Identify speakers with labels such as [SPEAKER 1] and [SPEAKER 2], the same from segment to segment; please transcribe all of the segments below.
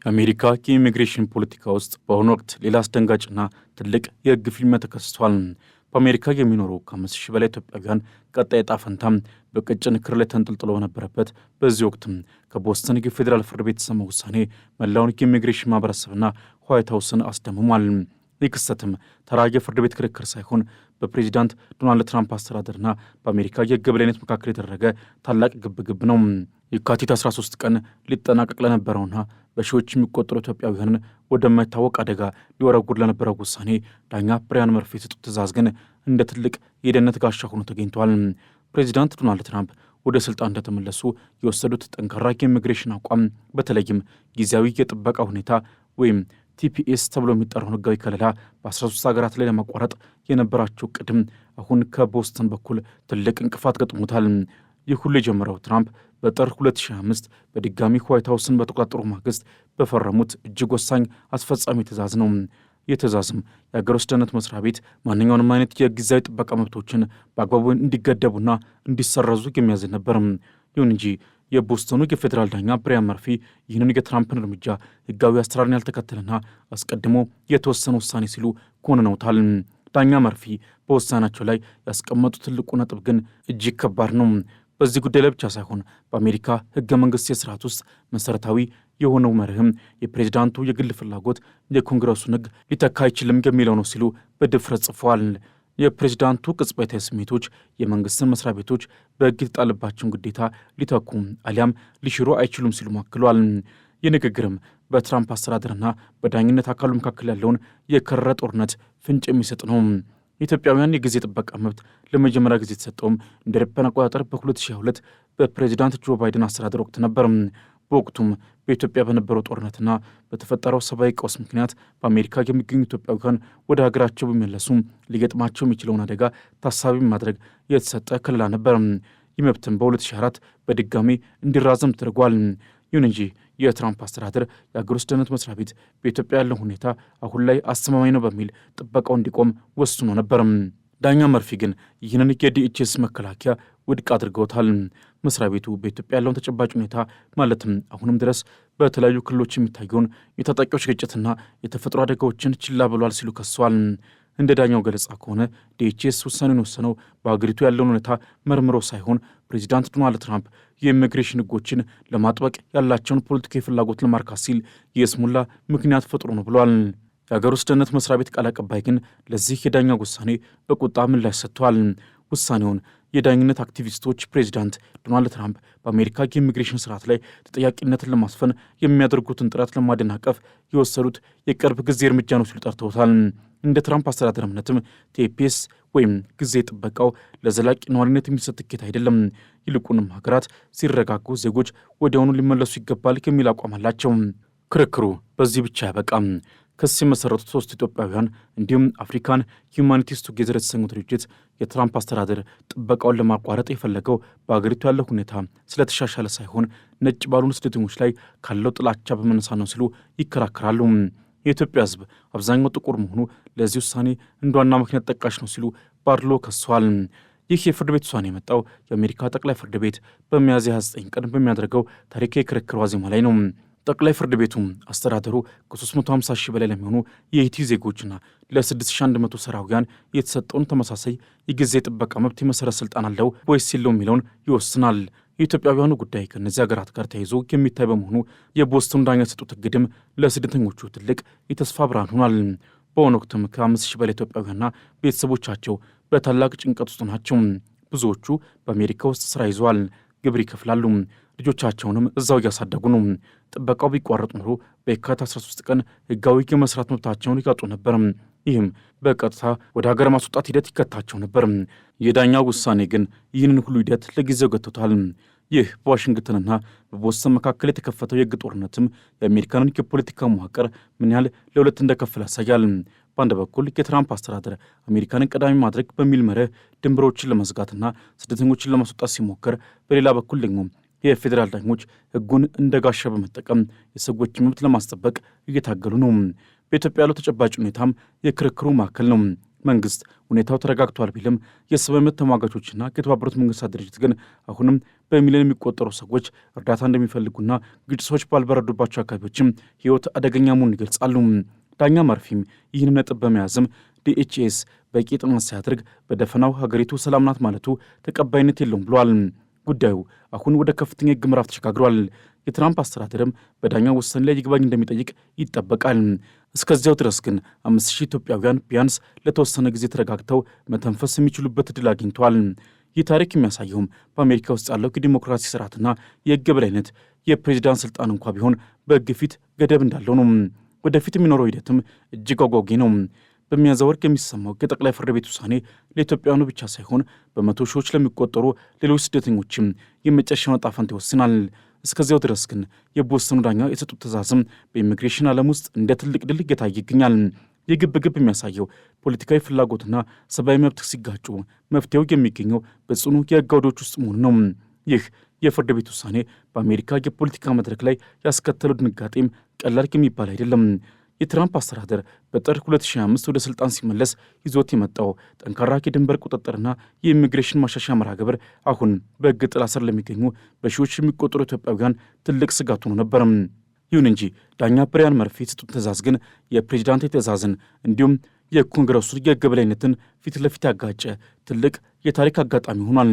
[SPEAKER 1] የአሜሪካ የኢሚግሬሽን ፖለቲካ ውስጥ በአሁኑ ወቅት ሌላ አስደንጋጭና ትልቅ የሕግ ፍልሚያ ተከስቷል። በአሜሪካ የሚኖሩ ከ5,000 በላይ ኢትዮጵያውያን ቀጣይ ዕጣ ፈንታ በቀጭን ክር ላይ ተንጠልጥሎ በነበረበት በዚህ ወቅትም ከቦስተን የፌዴራል ፍርድ ቤት የተሰማው ውሳኔ መላውን የኢሚግሬሽን ማህበረሰብና ዋይት ሀውስን አስደምሟል። ይህ ክስተትም ተራ የፍርድ ቤት ክርክር ሳይሆን በፕሬዚዳንት ዶናልድ ትራምፕ አስተዳደርና በአሜሪካ የሕግ የበላይነት መካከል የተደረገ ታላቅ ግብግብ ነው። የካቲት 13 ቀን ሊጠናቀቅ ለነበረውና በሺዎች የሚቆጠሩ ኢትዮጵያውያንን ወደማይታወቅ አደጋ ሊወረውር ለነበረው ውሳኔ ዳኛ ብሪያን መርፊ የሰጡት ትዕዛዝ ግን እንደ ትልቅ የደህንነት ጋሻ ሆኖ ተገኝቷል። ፕሬዚዳንት ዶናልድ ትራምፕ ወደ ስልጣን እንደተመለሱ የወሰዱት ጠንካራ የኢሚግሬሽን አቋም፣ በተለይም ጊዜያዊ የጥበቃ ሁኔታ ወይም TPS ተብሎ የሚጠራውን ህጋዊ ከለላ በ13 ሀገራት ላይ ለማቋረጥ የነበራቸው እቅድም አሁን ከቦስተን በኩል ትልቅ እንቅፋት ገጥሞታል። ይህ ሁሉ የጀመረው ትራምፕ በጥር 2025 በድጋሚ ዋይት ሀውስን በተቆጣጠሩ ማግስት በፈረሙት እጅግ ወሳኝ አስፈጻሚ ትዕዛዝ ነው። ይህ ትዕዛዝም የአገር ውስጥ ደህንነት መስሪያ ቤት ማንኛውንም አይነት የጊዜያዊ ጥበቃ መብቶችን በአግባቡ እንዲገደቡና እንዲሰረዙ የሚያዝ ነበር። ይሁን እንጂ የቦስተኑ የፌዴራል ዳኛ ብሪያን መርፊ ይህንን የትራምፕን እርምጃ ህጋዊ አሰራርን ያልተከተለና አስቀድሞ የተወሰነ ውሳኔ ሲሉ ኮንነውታል። ዳኛ መርፊ በውሳኔያቸው ላይ ያስቀመጡት ትልቁ ነጥብ ግን እጅግ ከባድ ነው። በዚህ ጉዳይ ላይ ብቻ ሳይሆን በአሜሪካ ህገ መንግስት የስርዓት ውስጥ መሰረታዊ የሆነው መርህም የፕሬዚዳንቱ የግል ፍላጎት የኮንግረሱን ህግ ሊተካ አይችልም የሚለው ነው ሲሉ በድፍረት ጽፈዋል። የፕሬዚዳንቱ ቅጽበታዊ ስሜቶች የመንግስትን መስሪያ ቤቶች በህግ የተጣለባቸውን ግዴታ ሊተኩ አሊያም ሊሽሩ አይችሉም ሲሉ አክለዋል። ይህ ንግግርም በትራምፕ አስተዳደርና በዳኝነት አካሉ መካከል ያለውን የከረረ ጦርነት ፍንጭ የሚሰጥ ነው። የኢትዮጵያውያን የጊዜ ጥበቃ መብት ለመጀመሪያ ጊዜ የተሰጠውም እንደ አውሮፓውያን አቆጣጠር በ2022 በፕሬዚዳንት ጆ ባይደን አስተዳደር ወቅት ነበር። በወቅቱም በኢትዮጵያ በነበረው ጦርነትና በተፈጠረው ሰብአዊ ቀውስ ምክንያት በአሜሪካ የሚገኙ ኢትዮጵያውያን ወደ ሀገራቸው ቢመለሱ ሊገጥማቸው የሚችለውን አደጋ ታሳቢ ማድረግ የተሰጠ ከለላ ነበር። ይህ መብትም በ2004 በድጋሚ እንዲራዘም ተደርጓል። ይሁን እንጂ የትራምፕ አስተዳደር የአገር ውስጥ ደህንነት መስሪያ ቤት በኢትዮጵያ ያለው ሁኔታ አሁን ላይ አስተማማኝ ነው በሚል ጥበቃው እንዲቆም ወስኖ ነበር። ዳኛ መርፊ ግን ይህንን የ DHS መከላከያ ውድቅ አድርገውታል። መስሪያ ቤቱ በኢትዮጵያ ያለውን ተጨባጭ ሁኔታ፣ ማለትም አሁንም ድረስ በተለያዩ ክልሎች የሚታየውን የታጣቂዎች ግጭትና የተፈጥሮ አደጋዎችን ችላ ብሏል ሲሉ ከሰዋል። እንደ ዳኛው ገለጻ ከሆነ DHS ውሳኔውን የወሰነው በሀገሪቱ ያለውን ሁኔታ መርምሮ ሳይሆን ፕሬዚዳንት ዶናልድ ትራምፕ የኢሚግሬሽን ሕጎችን ለማጥበቅ ያላቸውን ፖለቲካዊ ፍላጎት ለማርካት ሲል የይስሙላ ምክንያት ፈጥሮ ነው ብሏል። የሀገር ውስጥ ደህንነት መስሪያ ቤት ቃል አቀባይ ግን ለዚህ የዳኛ ውሳኔ በቁጣ ምላሽ ሰጥቷል። ውሳኔውን የዳኝነት አክቲቪስቶች ፕሬዚዳንት ዶናልድ ትራምፕ በአሜሪካ የኢሚግሬሽን ስርዓት ላይ ተጠያቂነትን ለማስፈን የሚያደርጉትን ጥረት ለማደናቀፍ የወሰዱት የቅርብ ጊዜ እርምጃ ነው ሲሉ ጠርተውታል። እንደ ትራምፕ አስተዳደር እምነትም TPS ወይም ጊዜ ጥበቃው ለዘላቂ ነዋሪነት የሚሰጥ ትኬት አይደለም። ይልቁንም ሀገራት ሲረጋጉ ዜጎች ወዲያውኑ ሊመለሱ ይገባል የሚል አቋም አላቸው። ክርክሩ በዚህ ብቻ አያበቃም። ክስ የመሰረቱት ሶስት ኢትዮጵያውያን እንዲሁም African Humanities Together የተሰኘው ድርጅት የትራምፕ አስተዳደር ጥበቃውን ለማቋረጥ የፈለገው በአገሪቱ ያለው ሁኔታ ስለተሻሻለ ሳይሆን ነጭ ባልሆኑ ስደተኞች ላይ ካለው ጥላቻ በመነሳት ነው ሲሉ ይከራከራሉ። የኢትዮጵያ ሕዝብ አብዛኛው ጥቁር መሆኑ ለዚህ ውሳኔ እንደ ዋና ምክንያት ጠቃሽ ነው ሲሉ ባድሎ ከሷል። ይህ የፍርድ ቤት ውሳኔ የመጣው የአሜሪካ ጠቅላይ ፍርድ ቤት በሚያዝያ 29 ቀን በሚያደርገው ታሪካዊ ክርክር ዋዜማ ላይ ነው። ጠቅላይ ፍርድ ቤቱ አስተዳደሩ ከ350 ሺህ በላይ ለሚሆኑ የሄይቲ ዜጎችና ለ6100 ሰራውያን የተሰጠውን ተመሳሳይ የጊዜ ጥበቃ መብት የመሰረት ስልጣን አለው ወይስ የለውም የሚለውን ይወስናል። የኢትዮጵያውያኑ ጉዳይ ከእነዚህ ሀገራት ጋር ተያይዞ የሚታይ በመሆኑ የቦስተኑ ዳኛ የሰጡት እግድም ለስደተኞቹ ትልቅ የተስፋ ብርሃን ሆኗል። በአሁኑ ወቅትም ከ5,000 በላይ ኢትዮጵያውያንና ቤተሰቦቻቸው በታላቅ ጭንቀት ውስጥ ናቸው። ብዙዎቹ በአሜሪካ ውስጥ ስራ ይዘዋል፣ ግብር ይከፍላሉ፣ ልጆቻቸውንም እዛው እያሳደጉ ነው። ጥበቃው ቢቋረጥ ኖሮ በየካቲት 13 ቀን ህጋዊ የመስራት መብታቸውን ያጡ ነበር። ይህም በቀጥታ ወደ ሀገር ማስወጣት ሂደት ይከታቸው ነበር። የዳኛው ውሳኔ ግን ይህንን ሁሉ ሂደት ለጊዜው ገትቶታል። ይህ በዋሽንግተንና በቦስተን መካከል የተከፈተው የህግ ጦርነትም የአሜሪካንን የፖለቲካ መዋቅር ምን ያህል ለሁለት እንደከፈለ ያሳያል። በአንድ በኩል የትራምፕ አስተዳደር አሜሪካንን ቀዳሚ ማድረግ በሚል መርህ ድንበሮችን ለመዝጋትና ስደተኞችን ለማስወጣት ሲሞክር፣ በሌላ በኩል ደግሞ የፌዴራል ዳኞች ህጉን እንደ ጋሻ በመጠቀም የሰዎች መብት ለማስጠበቅ እየታገሉ ነው። በኢትዮጵያ ያለው ተጨባጭ ሁኔታም የክርክሩ ማዕከል ነው። መንግስት ሁኔታው ተረጋግቷል ቢልም የሰብአዊ መብት ተሟጋቾችና የተባበሩት መንግስታት ድርጅት ግን አሁንም በሚሊዮን የሚቆጠሩ ሰዎች እርዳታ እንደሚፈልጉና ግጭቶች ባልበረዱባቸው አካባቢዎችም ሕይወት አደገኛ መሆኑን ይገልጻሉ። ዳኛ መርፊም ይህን ነጥብ በመያዝም DHS በቂ ጥናት ሳያደርግ በደፈናው ሀገሪቱ ሰላም ናት ማለቱ ተቀባይነት የለውም ብሏል። ጉዳዩ አሁን ወደ ከፍተኛ የሕግ ምዕራፍ ተሸጋግሯል። የትራምፕ አስተዳደርም በዳኛው ውሳኔ ላይ ይግባኝ እንደሚጠይቅ ይጠበቃል። እስከዚያው ድረስ ግን 5,000 ኢትዮጵያውያን ቢያንስ ለተወሰነ ጊዜ ተረጋግተው መተንፈስ የሚችሉበት ዕድል አግኝተዋል። ይህ ታሪክ የሚያሳየውም በአሜሪካ ውስጥ ያለው የዲሞክራሲ ስርዓትና የሕግ የበላይነት የፕሬዚዳንት ስልጣን እንኳ ቢሆን በሕግ ፊት ገደብ እንዳለው ነው። ወደፊት የሚኖረው ሂደትም እጅግ አጓጊ ነው። በሚያዝያ ወር የሚሰማው የጠቅላይ ፍርድ ቤት ውሳኔ ለኢትዮጵያውያኑ ብቻ ሳይሆን በመቶ ሺዎች ለሚቆጠሩ ሌሎች ስደተኞችም የመጨረሻውን ዕጣ ፈንታ ይወስናል። እስከዚያው ድረስ ግን የቦስተኑ ዳኛ የሰጡት ትዕዛዝም በኢሚግሬሽን ዓለም ውስጥ እንደ ትልቅ ድል እየታየ ይገኛል። ይህ ግብግብ የሚያሳየው ፖለቲካዊ ፍላጎትና ሰብአዊ መብት ሲጋጩ መፍትሄው የሚገኘው በጽኑ የሕግ አውዶች ውስጥ መሆኑ ነው። ይህ የፍርድ ቤት ውሳኔ በአሜሪካ የፖለቲካ መድረክ ላይ ያስከተለው ድንጋጤም ቀላል የሚባል አይደለም። የትራምፕ አስተዳደር በጥር 2025 ወደ ስልጣን ሲመለስ ይዞት የመጣው ጠንካራ የድንበር ቁጥጥርና የኢሚግሬሽን ማሻሻያ መርሃ ግብር አሁን በሕግ ጥላ ስር ለሚገኙ በሺዎች የሚቆጠሩ ኢትዮጵያውያን ትልቅ ስጋት ሆኖ ነበር። ይሁን እንጂ ዳኛ ብሪያን መርፊ የሰጡት ትዕዛዝ ግን የፕሬዚዳንት ትዕዛዝን እንዲሁም የኮንግረሱን የሕግ የበላይነትን ፊት ለፊት ያጋጨ ትልቅ የታሪክ አጋጣሚ ሆኗል።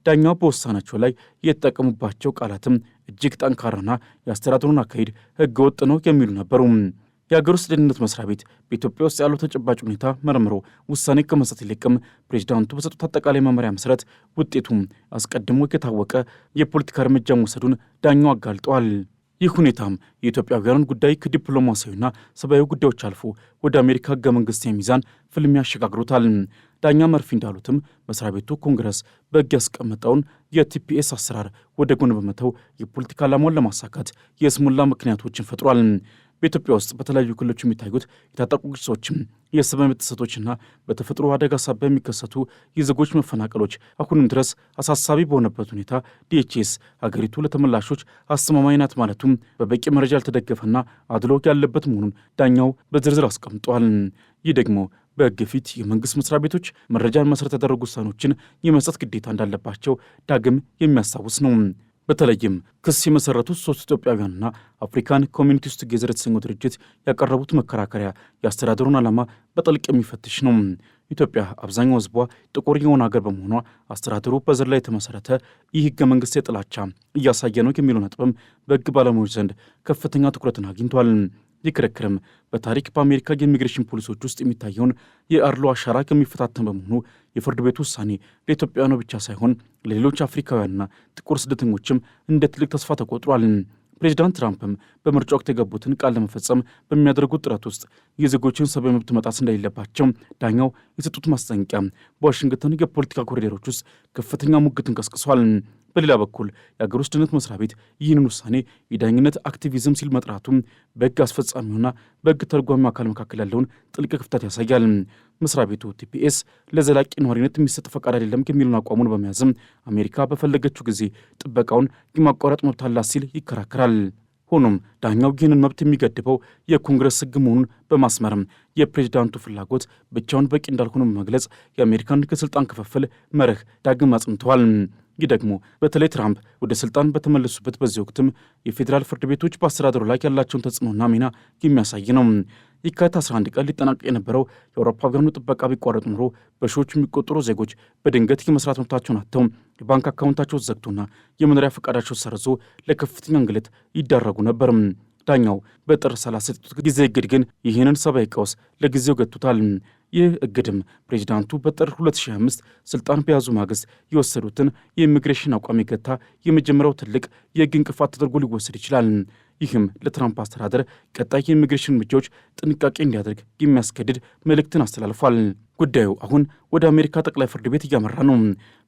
[SPEAKER 1] ዳኛው በውሳኔያቸው ላይ የተጠቀሙባቸው ቃላትም እጅግ ጠንካራና የአስተዳደሩን አካሄድ ሕገ ወጥ ነው የሚሉ ነበሩ። የሀገር ውስጥ ደህንነት መስሪያ ቤት በኢትዮጵያ ውስጥ ያለው ተጨባጭ ሁኔታ መርምሮ ውሳኔ ከመስጠት ይልቅም ፕሬዚዳንቱ በሰጡት አጠቃላይ መመሪያ መሰረት ውጤቱም አስቀድሞ የታወቀ የፖለቲካ እርምጃ መውሰዱን ዳኛው አጋልጠዋል። ይህ ሁኔታም የኢትዮጵያውያኑን ጉዳይ ከዲፕሎማሲያዊና ሰብአዊ ጉዳዮች አልፎ ወደ አሜሪካ ሕገ መንግስታዊ ሚዛን ፍልሚያ ያሸጋግሮታል። ዳኛ መርፊ እንዳሉትም መስሪያ ቤቱ ኮንግረስ በሕግ ያስቀመጠውን የ TPS አሰራር ወደ ጎን በመተው የፖለቲካ ዓላማውን ለማሳካት የስሙላ ምክንያቶችን ፈጥሯል። በኢትዮጵያ ውስጥ በተለያዩ ክልሎች የሚታዩት የታጠቁ ግጭቶችም፣ የሰብአዊ መብት ጥሰቶችና በተፈጥሮ አደጋ ሳቢያ የሚከሰቱ የዜጎች መፈናቀሎች አሁንም ድረስ አሳሳቢ በሆነበት ሁኔታ DHS ሀገሪቱ ለተመላሾች አስተማማኝ ናት ማለቱም በበቂ መረጃ ያልተደገፈና አድሎ ያለበት መሆኑን ዳኛው በዝርዝር አስቀምጧል። ይህ ደግሞ በሕግ ፊት የመንግስት መስሪያ ቤቶች መረጃን መሰረት ያደረጉ ውሳኔዎችን የመስጠት ግዴታ እንዳለባቸው ዳግም የሚያስታውስ ነው። በተለይም ክስ የመሰረቱት ሶስት ኢትዮጵያውያንና African Communities Together የተሰኘው ድርጅት ያቀረቡት መከራከሪያ የአስተዳደሩን ዓላማ በጥልቅ የሚፈትሽ ነው። ኢትዮጵያ አብዛኛው ሕዝቧ ጥቁር የሆነ ሀገር በመሆኗ አስተዳደሩ በዘር ላይ የተመሰረተ ይህ ሕገ መንግስት የጥላቻ እያሳየ ነው የሚለው ነጥብም በሕግ ባለሙያዎች ዘንድ ከፍተኛ ትኩረትን አግኝቷል። ይህ ክርክርም በታሪክ በአሜሪካ የኢሚግሬሽን ፖሊሲዎች ውስጥ የሚታየውን የአድሎ አሻራ የሚፈታተን በመሆኑ የፍርድ ቤቱ ውሳኔ ለኢትዮጵያውያኑ ብቻ ሳይሆን ለሌሎች አፍሪካውያንና ጥቁር ስደተኞችም እንደ ትልቅ ተስፋ ተቆጥሯል። ፕሬዚዳንት ትራምፕም በምርጫ ወቅት የገቡትን ቃል ለመፈጸም በሚያደርጉት ጥረት ውስጥ የዜጎችን ሰብአዊ መብት መጣስ እንደሌለባቸው ዳኛው የሰጡት ማስጠንቀቂያ በዋሽንግተን የፖለቲካ ኮሪደሮች ውስጥ ከፍተኛ ሙግትን ቀስቅሷል። በሌላ በኩል የአገር ውስጥ ደህንነት መስሪያ ቤት ይህንን ውሳኔ የዳኝነት አክቲቪዝም ሲል መጥራቱ በሕግ አስፈጻሚውና በሕግ ተርጓሚው አካል መካከል ያለውን ጥልቅ ክፍተት ያሳያል። መስሪያ ቤቱ TPS ለዘላቂ ነዋሪነት የሚሰጥ ፈቃድ አይደለም የሚለውን አቋሙን በመያዝም አሜሪካ በፈለገችው ጊዜ ጥበቃውን የማቋረጥ መብት አላት ሲል ይከራከራል። ሆኖም ዳኛው ይህንን መብት የሚገድበው የኮንግረስ ሕግ መሆኑን በማስመርም የፕሬዚዳንቱ ፍላጎት ብቻውን በቂ እንዳልሆነ በመግለጽ የአሜሪካን የስልጣን ክፍፍል መርህ ዳግም አጽንተዋል። ይህ ደግሞ በተለይ ትራምፕ ወደ ስልጣን በተመለሱበት በዚህ ወቅትም የፌዴራል ፍርድ ቤቶች በአስተዳደሩ ላይ ያላቸውን ተጽዕኖና ሚና የሚያሳይ ነው። የካቲት 11 ቀን ሊጠናቀቅ የነበረው የአውሮፓውያኑ ጥበቃ ቢቋረጥ ኖሮ በሺዎች የሚቆጠሩ ዜጎች በድንገት የመስራት መብታቸውን አጥተው፣ የባንክ አካውንታቸው ተዘግቶና የመኖሪያ ፈቃዳቸው ተሰርዞ ለከፍተኛ እንግልት ይዳረጉ ነበር። ዳኛው በጥር 30 የሰጡት ጊዜ እግድ ግን ይህንን ሰብአዊ ቀውስ ለጊዜው ገቱታል። ይህ እግድም ፕሬዚዳንቱ በጥር 2025 ስልጣን በያዙ ማግስት የወሰዱትን የኢሚግሬሽን አቋም የገታ የመጀመሪያው ትልቅ የሕግ እንቅፋት ተደርጎ ሊወሰድ ይችላል። ይህም ለትራምፕ አስተዳደር ቀጣይ የኢሚግሬሽን እርምጃዎች ጥንቃቄ እንዲያደርግ የሚያስገድድ መልእክትን አስተላልፏል። ጉዳዩ አሁን ወደ አሜሪካ ጠቅላይ ፍርድ ቤት እያመራ ነው።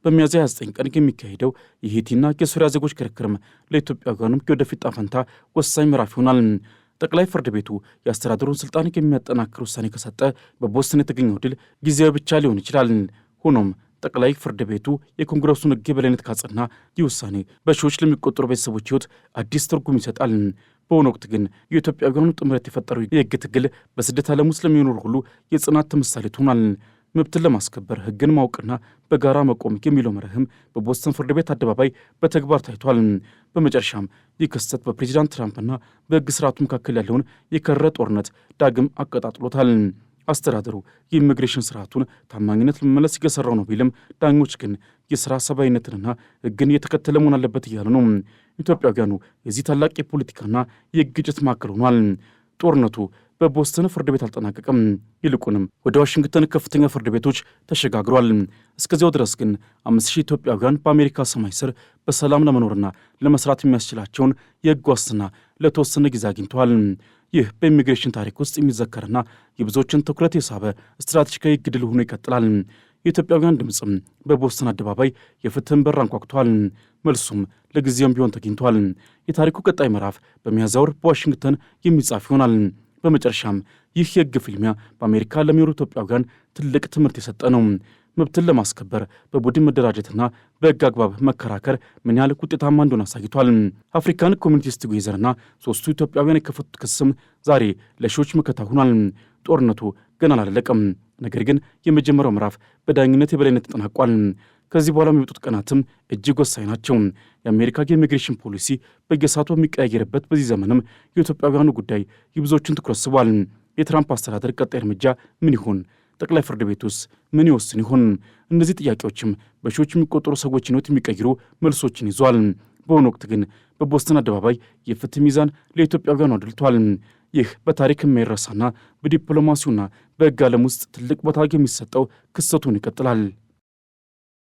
[SPEAKER 1] በሚያዝያ 29 ቀን የሚካሄደው የሄቲና የሱሪያ ዜጎች ክርክርም ለኢትዮጵያውያኑም የወደፊት ዕጣ ፈንታ ወሳኝ ምዕራፍ ይሆናል። ጠቅላይ ፍርድ ቤቱ የአስተዳደሩን ስልጣን የሚያጠናክር ውሳኔ ከሰጠ በቦስተን የተገኘው ድል ጊዜያዊ ብቻ ሊሆን ይችላል። ሆኖም ጠቅላይ ፍርድ ቤቱ የኮንግረሱን ሕግ የበላይነት ካጸና ይህ ውሳኔ በሺዎች ለሚቆጠሩ ቤተሰቦች ሕይወት አዲስ ትርጉም ይሰጣል። በአሁኑ ወቅት ግን የኢትዮጵያውያኑ ጥምረት የፈጠረው የሕግ ትግል በስደት ዓለም ውስጥ ለሚኖሩ ሁሉ የጽናት ተምሳሌት ሆኗል። መብትን ለማስከበር ሕግን ማወቅና በጋራ መቆም የሚለው መርህም በቦስተን ፍርድ ቤት አደባባይ በተግባር ታይቷል። በመጨረሻም ይህ ክስተት በፕሬዚዳንት ትራምፕና በሕግ ስርዓቱ መካከል ያለውን የከረረ ጦርነት ዳግም አቀጣጥሎታል። አስተዳደሩ የኢሚግሬሽን ስርዓቱን ታማኝነት ለመመለስ እየሰራው ነው ቢልም፣ ዳኞች ግን የስራ ሰብአዊነትንና ሕግን የተከተለ መሆን አለበት እያሉ ነው። ኢትዮጵያውያኑ የዚህ ታላቅ የፖለቲካና የግጭት ማዕከል ሆኗል። ጦርነቱ በቦስተን ፍርድ ቤት አልጠናቀቅም። ይልቁንም ወደ ዋሽንግተን ከፍተኛ ፍርድ ቤቶች ተሸጋግሯል። እስከዚያው ድረስ ግን 5,000 ኢትዮጵያውያን በአሜሪካ ሰማይ ስር በሰላም ለመኖርና ለመስራት የሚያስችላቸውን የሕግ ዋስትና ለተወሰነ ጊዜ አግኝተዋል። ይህ በኢሚግሬሽን ታሪክ ውስጥ የሚዘከርና የብዙዎችን ትኩረት የሳበ ስትራቴጂካዊ ድል ሆኖ ይቀጥላል። የኢትዮጵያውያን ድምፅም በቦስተን አደባባይ የፍትህን በር አንኳኩቷል። መልሱም ለጊዜውም ቢሆን ተገኝቷል። የታሪኩ ቀጣይ ምዕራፍ በሚያዝያ ወር በዋሽንግተን የሚጻፍ ይሆናል። በመጨረሻም ይህ የሕግ ፍልሚያ በአሜሪካ ለሚኖሩ ኢትዮጵያውያን ትልቅ ትምህርት የሰጠ ነው። መብትን ለማስከበር በቡድን መደራጀትና በሕግ አግባብ መከራከር ምን ያህል ውጤታማ እንደሆነ አሳይቷል። African Communities Together ና ሶስቱ ኢትዮጵያውያን የከፈቱት ክስም ዛሬ ለሺዎች መከታ ሆኗል። ጦርነቱ ገና አላለቀም። ነገር ግን የመጀመሪያው ምዕራፍ በዳኝነት የበላይነት ተጠናቋል። ከዚህ በኋላ የሚመጡት ቀናትም እጅግ ወሳኝ ናቸው። የአሜሪካ የኢሚግሬሽን ፖሊሲ በየሰዓቱ በሚቀያየርበት በዚህ ዘመንም የኢትዮጵያውያኑ ጉዳይ የብዙዎችን ትኩረት ስቧል። የትራምፕ አስተዳደር ቀጣይ እርምጃ ምን ይሆን? ጠቅላይ ፍርድ ቤቱስ ምን ይወስን ይሆን? እነዚህ ጥያቄዎችም በሺዎች የሚቆጠሩ ሰዎችን ሕይወት የሚቀይሩ መልሶችን ይዟል። በአሁኑ ወቅት ግን በቦስተን አደባባይ የፍትህ ሚዛን ለኢትዮጵያውያኑ አድልቷል። ይህ በታሪክ የማይረሳና በዲፕሎማሲውና በሕግ ዓለም ውስጥ ትልቅ ቦታ የሚሰጠው ክስተቱን ይቀጥላል።